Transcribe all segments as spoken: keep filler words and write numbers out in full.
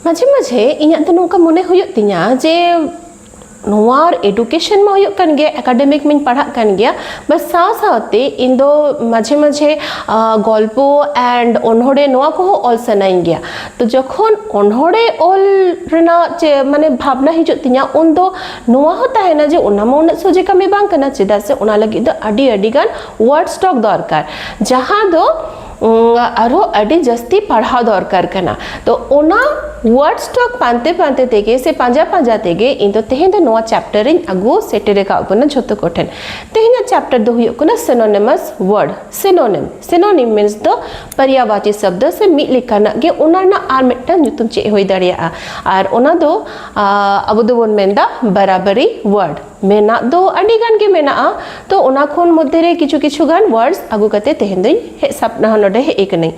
ᱢᱟᱡᱷᱮ ᱢᱟᱡᱷᱮ ᱤᱧᱟᱹᱜ ᱫᱚ ᱱᱚᱝᱠᱟ ᱢᱚᱱᱮ ᱦᱩᱭᱩᱜ ᱛᱤᱧᱟ ᱡᱮ ᱱᱚᱣᱟ ᱮᱰᱩᱠᱮᱥᱚᱱ ᱢᱟ ᱦᱩᱭᱩᱜ ᱠᱟᱱ ᱜᱮᱭᱟ, ᱮᱠᱟᱰᱮᱢᱤᱠ ᱢᱟᱧ ᱯᱟᱲᱦᱟᱜ ᱠᱟᱱ ᱜᱮᱭᱟ, ᱵᱟᱴ ᱥᱟᱶ ᱥᱟᱶᱛᱮ ᱤᱧ ᱫᱚ ᱢᱟᱡᱷᱮ ᱢᱟᱡᱷᱮ ᱜᱚᱞᱯᱚ ᱮᱱᱰ ᱚᱱᱚᱬᱦᱮ ᱱᱚᱣᱟ ᱠᱚᱦᱚᱸ ᱚᱞ ᱥᱟᱱᱟᱧ ᱜᱮᱭᱟ᱾ ᱛᱚ ᱡᱚᱠᱷᱚᱱ ᱚᱱᱚᱬᱦᱮ ᱚᱞ ᱨᱮᱱᱟᱜ ᱪᱮ ᱢᱟᱱᱮ ᱵᱷᱟᱵᱽᱱᱟ ᱦᱤᱡᱩᱜ ᱛᱤᱧᱟ, ᱩᱱᱫᱚ ᱱᱚᱣᱟ ᱦᱚᱸ ᱛᱟᱦᱮᱱᱟ ᱡᱮ ᱚᱱᱟ ᱢᱟ ᱩᱱᱟᱹᱜ ᱥᱚᱡᱷᱮ ᱠᱟᱹᱢᱤ ᱵᱟᱝ ᱠᱟᱱᱟ, ᱪᱮᱫᱟᱜ ᱥᱮ ᱚᱱᱟ ᱞᱟᱹᱜᱤᱫ ᱫᱚ ᱟᱹᱰᱤ ᱟᱹᱰᱤ ᱜᱟᱱ ᱣᱟᱨᱰ ᱥᱴᱚᱠ ᱫᱚᱨᱠᱟᱨ, ᱡᱟᱦᱟᱸ ᱫᱚ ᱟᱨᱦᱚᱸ ᱟᱹᱰᱤ ᱡᱟᱹᱥᱛᱤ ᱯᱟᱲᱦᱟᱣ ᱫᱚᱨᱠᱟᱨ ᱠᱟᱱᱟ᱾ ᱛᱚ ᱚᱱᱟ ᱣᱟᱨᱰ ᱥᱴᱚᱠ ᱯᱟᱱᱛᱮ ᱯᱟᱱᱛᱮ ᱛᱮᱜᱮ ᱥᱮ ᱯᱟᱸᱡᱟ ᱯᱟᱸᱡᱟ ᱛᱮᱜᱮ ᱤᱧ ᱫᱚ ᱛᱮᱦᱮᱧ ᱫᱚ ᱱᱚᱣᱟ ᱪᱮᱯᱴᱟᱨ ᱤᱧ ᱟᱹᱜᱩ ᱥᱮᱴᱮᱨ ᱟᱠᱟᱫ ᱵᱚᱱᱟ ᱡᱷᱚᱛᱚ ᱠᱚᱴᱷᱮᱱ᱾ ᱛᱮᱦᱮᱧᱟᱜ ᱪᱮᱯᱴᱟᱨ ᱫᱚ ᱦᱩᱭᱩᱜ ᱠᱟᱱᱟ ᱥᱤᱱᱳᱱᱤᱢᱟᱥ ᱣᱟᱨᱰ, ᱥᱤᱱᱳᱱᱤᱢ᱾ ᱥᱤᱱᱳᱱᱤᱢ ᱢᱤᱱᱥ ᱫᱚ ᱯᱚᱨᱭᱟᱭᱵᱟᱪᱤ ᱥᱚᱵᱫᱚ ᱥᱮ ᱢᱤᱫ ᱞᱮᱠᱟᱱᱟᱜ ᱜᱮ, ᱚᱱᱟ ᱨᱮᱱᱟᱜ ᱟᱨ ᱢᱤᱫᱴᱟᱝ ᱧᱩᱛᱩᱢ ᱪᱮᱫ ᱦᱩᱭ ᱫᱟᱲᱮᱭᱟᱜᱼᱟ, ᱟᱨ ᱚᱱᱟ ᱫᱚ ᱟᱵᱚ ᱫᱚᱵᱚᱱ ᱢᱮᱱᱫᱟ ᱵᱟᱨᱟᱵᱟᱨᱤ ᱣᱟᱨᱰ᱾ ᱢᱮᱱᱟᱜ ᱫᱚ ᱟᱹᱰᱤ ᱜᱟᱱ ᱜᱮ ᱢᱮᱱᱟᱜᱼᱟ᱾ ᱛᱚ ᱚᱱᱟ ᱠᱷᱚᱱ ᱢᱚᱫᱽᱫᱷᱮ ᱨᱮ ᱠᱤᱪᱷᱩ ᱠᱤᱪᱷᱩ ᱜᱟᱱ ᱣᱟᱨᱰᱥ ᱟᱹᱜᱩ ᱠᱟᱛᱮ ᱛᱮᱦᱮᱧ ᱫᱚᱧ ᱦᱮᱡ ᱥᱟᱯ ᱱᱚᱰᱮ ᱦᱮᱡ ᱟᱠᱟᱱᱟᱹᱧ᱾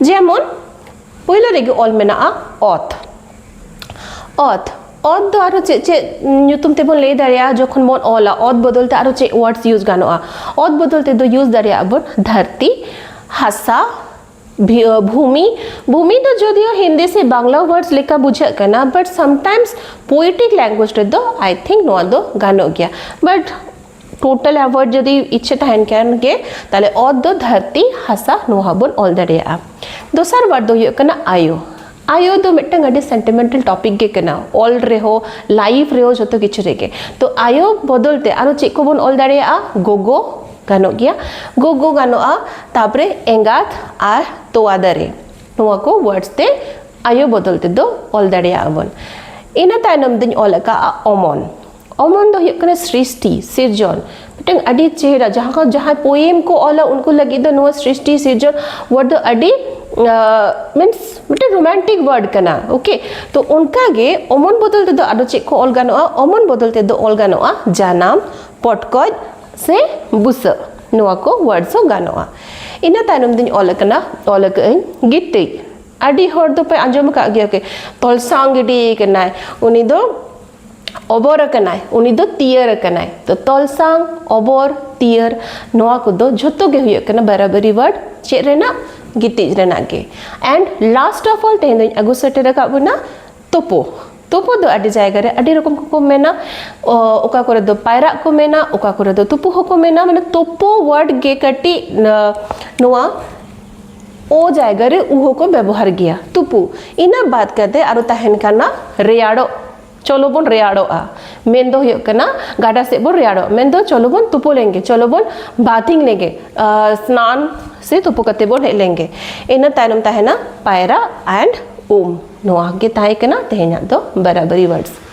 ᱡᱮᱢᱚᱱ ᱯᱳᱭᱞᱳ ᱨᱮᱜᱮ ᱚᱞ ᱢᱮᱱᱟᱜᱼᱟ ᱚᱛ᱾ ᱚᱛ ᱚᱛ ᱫᱚ ᱟᱨᱚ ᱪᱮᱫ ᱪᱮᱫ ᱧᱩᱛᱩᱢ ᱛᱮᱵᱚᱱ ᱞᱟᱹᱭ ᱫᱟᱲᱮᱭᱟᱜᱼᱟ? ᱡᱚᱠᱷᱚᱱ ᱵᱚᱱ ᱚᱞᱟ, ᱚᱛ ᱵᱚᱫᱚᱞ ᱛᱮ ᱟᱨᱚ ᱪᱮᱫ ᱣᱟᱨᱰᱥ ᱤᱭᱩᱡᱽ ᱜᱟᱱᱚᱜᱼᱟ? ᱚᱛ ᱵᱚᱫᱚᱞ ᱛᱮᱫᱚ ᱤᱭᱩᱡᱽ ᱫᱟᱲᱮᱭᱟᱜᱼᱟ ᱵᱚᱱ ᱫᱷᱟᱹᱨᱛᱤ, ᱦᱟᱥᱟ, ᱵᱷᱩᱢᱤ᱾ ᱵᱷᱩᱢᱤ ᱫᱚ ᱡᱚᱫᱤᱭᱳ ᱦᱤᱱᱫᱤ ᱥᱮ ᱵᱟᱝᱞᱟ ᱣᱟᱨᱰᱥ ᱞᱮᱠᱟ ᱵᱩᱡᱷᱟᱹᱜ ᱠᱟᱱᱟ, ᱵᱟᱴ ᱥᱟᱢᱴᱟᱭᱢᱥ ᱯᱳᱭᱮᱴᱤᱠ ᱞᱮᱝᱜᱩᱭᱮᱡᱽ ᱨᱮᱫᱚ ᱟᱭ ᱛᱷᱤᱝᱠ ᱱᱚᱣᱟ ᱫᱚ ᱜᱟᱱᱚᱜ ᱜᱮᱭᱟ᱾ ᱵᱟᱴ ᱴᱳᱴᱟᱞ ᱣᱟᱨᱰ ᱡᱩᱫᱤ ᱤᱪᱪᱷᱟᱹ ᱛᱟᱦᱮᱱ ᱠᱷᱟᱱ ᱜᱮ, ᱛᱟᱦᱞᱮ ᱚᱛ ᱫᱚ ᱫᱷᱟᱹᱨᱛᱤ, ᱦᱟᱥᱟ, ᱱᱚᱣᱟ ᱦᱚᱸᱵᱚᱱ ᱚᱞ ᱫᱟᱲᱮᱭᱟᱜᱼᱟ᱾ ᱫᱚᱥᱟᱨ ᱣᱟᱨᱰ ᱫᱚ ᱦᱩᱭᱩᱜ ᱠᱟᱱᱟ ᱟᱭᱳ᱾ ᱟᱭᱳ ᱫᱚ ᱢᱤᱫᱴᱟᱝ ᱟᱹᱰᱤ ᱥᱮᱱᱴᱤᱢᱮᱱᱴᱟᱞ ᱴᱚᱯᱤᱠ ᱜᱮ ᱠᱟᱱᱟ, ᱚᱞ ᱨᱮᱦᱚᱸ, ᱞᱟᱭᱤᱯᱷ ᱨᱮᱦᱚᱸ, ᱡᱚᱛᱚ ᱠᱤᱪᱷᱩ ᱨᱮᱜᱮ᱾ ᱛᱚ ᱟᱭᱳ ᱵᱚᱫᱚᱞ ᱛᱮ ᱟᱨᱚ ᱪᱮᱫ ᱠᱚᱵᱚᱱ ᱚᱞ ᱫᱟᱲᱮᱭᱟᱜᱼᱟ? ᱜᱚᱜᱚ ᱜᱟᱱᱚᱜ ᱜᱮᱭᱟ, ᱜᱚᱜᱚ ᱜᱟᱱᱚᱜᱼᱟ᱾ ᱛᱟᱨᱯᱚᱨᱮ ᱮᱸᱜᱟᱛ ᱟᱨ ᱛᱚᱣᱟ ᱫᱟᱨᱮ, ᱱᱚᱣᱟ ᱠᱚ ᱣᱟᱨᱰᱥ ᱛᱮ ᱟᱭᱳ ᱵᱚᱫᱚᱞ ᱛᱮᱫᱚ ᱚᱞ ᱫᱟᱲᱮᱭᱟᱜᱼᱟ ᱵᱚᱱ᱾ ᱤᱱᱟᱹ ᱛᱟᱭᱱᱚᱢ ᱫᱚᱧ ᱚᱞ ᱟᱠᱟᱫᱼᱟ ᱚᱢᱚᱱ᱾ ᱚᱢᱚᱱ ᱫᱚ ᱦᱩᱭᱩᱜ ᱠᱟᱱᱟ ᱥᱨᱤᱥᱴᱤ, ᱥᱤᱨᱡᱚᱱ᱾ ᱢᱤᱫᱴᱟᱝ ᱟᱹᱰᱤ ᱪᱮᱦᱨᱟ, ᱡᱟᱦᱟᱸ ᱠᱚ, ᱡᱟᱦᱟᱸᱭ ᱯᱳᱭᱮᱢ ᱠᱚ ᱚᱞᱟ, ᱩᱱᱠᱩ ᱞᱟᱹᱜᱤᱫ ᱫᱚ ᱱᱚᱣᱟ ᱥᱨᱤᱥᱴᱤ, ᱥᱤᱨᱡᱚᱱ ᱣᱟᱨᱰ ᱫᱚ ᱟᱹᱰᱤ ᱢᱤᱱᱥ ᱢᱤᱫᱴᱟᱝ ᱨᱳᱢᱟᱱᱴᱤᱠ ᱣᱟᱨᱰ ᱠᱟᱱᱟ᱾ ᱳᱠᱮ, ᱛᱚ ᱚᱱᱠᱟᱜᱮ ᱚᱢᱚᱱ ᱵᱚᱫᱚᱞ ᱛᱮᱫᱚ ᱟᱫᱚ ᱪᱮᱫ ᱠᱚ ᱚᱞ ᱜᱟᱱᱚᱜᱼᱟ? ᱚᱢᱚᱱ ᱵᱚᱫᱚᱞ ᱛᱮᱫᱚ ᱚᱞ ᱜᱟᱱᱚᱜᱼᱟ ᱡᱟᱱᱟᱢ, ᱯᱚᱴᱠᱚᱡ ᱥᱮ ᱵᱩᱥᱟᱹᱜ, ᱱᱚᱣᱟ ᱠᱚ ᱣᱟᱨᱰᱥ ᱦᱚᱸ ᱜᱟᱱᱚᱜᱼᱟ᱾ ᱤᱱᱟᱹ ᱛᱟᱭᱱᱚᱢ ᱫᱚᱧ ᱚᱞ ᱟᱠᱟᱱᱟ, ᱚᱞ ᱟᱠᱟᱫ ᱟᱹᱧ ᱜᱤᱛᱤᱡ᱾ ᱟᱹᱰᱤ ᱦᱚᱲ ᱫᱚᱯᱮ ᱟᱸᱡᱚᱢ ᱟᱠᱟᱫ ᱜᱮᱭᱟ, ᱳᱠᱮ, ᱛᱚᱞᱥᱟᱣ ᱜᱤᱰᱤ ᱟᱠᱟᱱᱟᱭ, ᱩᱱᱤ ᱫᱚ ᱚᱵᱚᱨ ᱟᱠᱟᱱᱟᱭ, ᱩᱱᱤ ᱫᱚ ᱛᱤᱭᱟᱹᱨ ᱟᱠᱟᱱᱟᱭ᱾ ᱛᱚ ᱛᱚᱞᱥᱟᱝ, ᱚᱵᱚᱨ, ᱛᱤᱭᱟᱹᱨ, ᱱᱚᱣᱟ ᱠᱚᱫᱚ ᱡᱷᱚᱛᱚ ᱜᱮ ᱦᱩᱭᱩᱜ ᱠᱟᱱᱟ ᱵᱟᱨᱟᱵᱟᱨᱤ ᱣᱟᱨᱰ᱾ ᱪᱮᱫ ᱨᱮᱱᱟᱜ? ᱜᱤᱛᱤᱡ ᱨᱮᱱᱟᱜ ᱜᱮ᱾ And last of all, ᱛᱮᱦᱮᱧ ᱫᱚᱧ ᱟᱹᱜᱩ ᱥᱮᱴᱮᱨ ᱟᱠᱟᱫ ᱵᱚᱱᱟ ᱛᱩᱯᱩ᱾ ᱛᱩᱯᱩ ᱫᱚ ᱟᱹᱰᱤ ᱡᱟᱭᱜᱟ ᱨᱮ ᱟᱹᱰᱤ ᱨᱚᱠᱚᱢ ᱠᱚᱠᱚ ᱢᱮᱱᱟ᱾ ᱚ, ᱚᱠᱟ ᱠᱚᱨᱮ ᱫᱚ ᱯᱟᱭᱨᱟᱜ ᱠᱚ ᱢᱮᱱᱟ, ᱚᱠᱟ ᱠᱚᱨᱮ ᱫᱚ ᱛᱩᱯᱩ ᱦᱚᱸᱠᱚ ᱢᱮᱱᱟ᱾ ᱢᱟᱱᱮ ᱛᱩᱯᱩ ᱣᱟᱨᱰ ᱜᱮ ᱠᱟᱹᱴᱤᱡ ᱱᱚᱣᱟ ᱳ ᱡᱟᱭᱜᱟ ᱨᱮ ᱩ ᱦᱚᱸᱠᱚ ᱵᱮᱵᱚᱦᱟᱨ ᱜᱮᱭᱟ, ᱛᱩᱯᱩ᱾ ᱤᱱᱟᱹ ᱵᱟᱫ ᱠᱟᱛᱮ ᱟᱨᱚ ᱛᱟᱦᱮᱱ ᱠᱟᱱᱟ ᱨᱮᱭᱟᱲᱚᱜ᱾ ᱪᱚᱞᱚ ᱵᱚᱱ ᱨᱮᱭᱟᱲᱚᱜᱼᱟ, ᱢᱮᱱ ᱫᱚ ᱦᱩᱭᱩᱜ ᱠᱟᱱᱟ ᱜᱟᱰᱟ ᱥᱮᱫ ᱵᱚᱱ ᱨᱮᱭᱟᱲᱚᱜᱼᱟ, ᱢᱮᱱ ᱫᱚ ᱪᱚᱞᱚ ᱵᱚᱱ ᱛᱩᱯᱩ ᱞᱮᱱᱜᱮ, ᱪᱚᱞᱚ ᱵᱚᱱ ᱵᱟᱛᱷᱤᱝ ᱞᱮᱱᱜᱮ, ᱥᱱᱟᱱ ᱥᱮ ᱛᱩᱯᱩ ᱠᱟᱛᱮ ᱵᱚᱱ ᱦᱮᱡ ᱞᱮᱱᱜᱮ᱾ ᱤᱱᱟᱹ ᱛᱟᱭᱱᱚᱢ ᱛᱟᱦᱮᱱᱟ ᱯᱟᱭᱨᱟ and ᱩᱢ᱾ ᱱᱚᱣᱟ ᱜᱮ ᱛᱟᱦᱮᱸ ᱠᱟᱱᱟ ᱛᱮᱦᱮᱧᱟᱜ ᱫᱚ ᱵᱟᱨᱟᱵᱟᱨᱤ ᱣᱟᱨᱰᱥ᱾